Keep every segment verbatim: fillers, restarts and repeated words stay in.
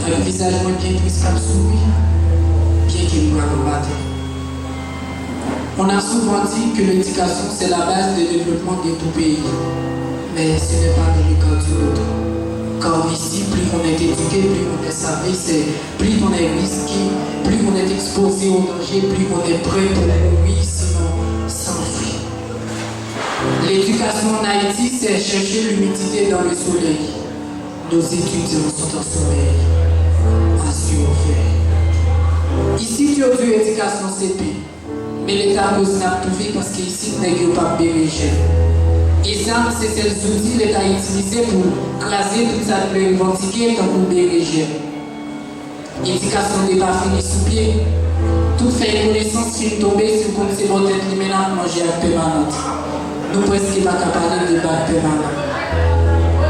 Avèk vizaj mwen byen tris k ap souri, byenke m pral anba tè. On a souvent dit que l'éducation, c'est la base de développement de tout pays. Mais ce n'est pas dans le cas du nôtre. Car ici, plus on est éduqué, plus on est savvy, c'est plus on est risqué, plus on est exposé au danger, plus on est prêt pour mourir, sinon s'enfuir. L'éducation en Haïti, c'est chercher l'humidité dans le soleil. Nos étudiants sont en sommeil, à yeux ouverts. Isit yo di w edikasyon se pen, men leta koz n ap twouve paske isit nèg yo p ap berejèn. E zam se sèl zouti leta itilize pou kraze tout sa k vle revandike tankou berejèn. Edikasyon te pa fini sou pye. Tout fèy konesans fin tonbe, si w konn se bò tèt li men n ap manje ak pèmanant. Nou prèske pa ka pale de bak pèmanan.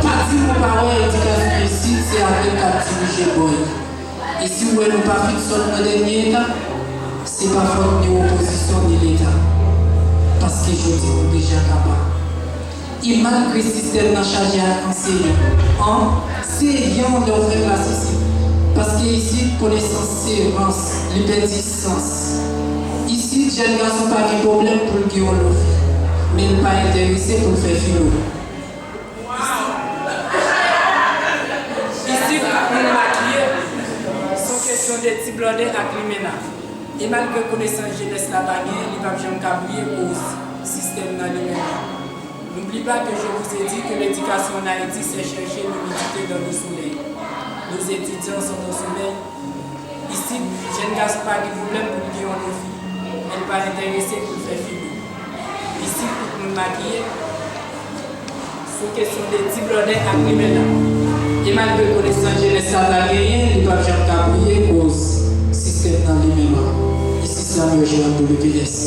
Pa di m ou pa wè edikasyon isit se avèg k ap dirije bòy. E si w wè nou pa fin sot nan dènye etap, se pa fòt ni opozisyon ni leta. Paske jodi nou deja kapab. E malgre sistèm nan chaje ak anseyan, an, seyan lè w fè klas isit. Paske isit, konesans se rans, li pèdi sans. Isit, jèn gason pa gen pwoblèm pou l gen yon lo fi, men l pa enterese pou l fè filo. Isit, tout moun makiye, se yon kesyon de ti blòdè ak limena. E malgre konesans jenès la pa genyen, li p ap janm ka briye koz sistèm nan li menm. N'oublie pas que je vous ai dit que l'éducation en Haïti, c'est chercher l'humidité dans le soleil. Nos étudiants sont en sommeil. Isit, jèn gason pa gen pwoblèm pou l gen yon lo fi, men l pa enterese pou l fè filo. Isit, tout moun makiye, se yon kesyon de ti blòdè ak limena. E malgre konesans jenès la pa genyen, li p ap janm ka briye koz sistèm nan li menm. Isit, Samuel Gérard W P S.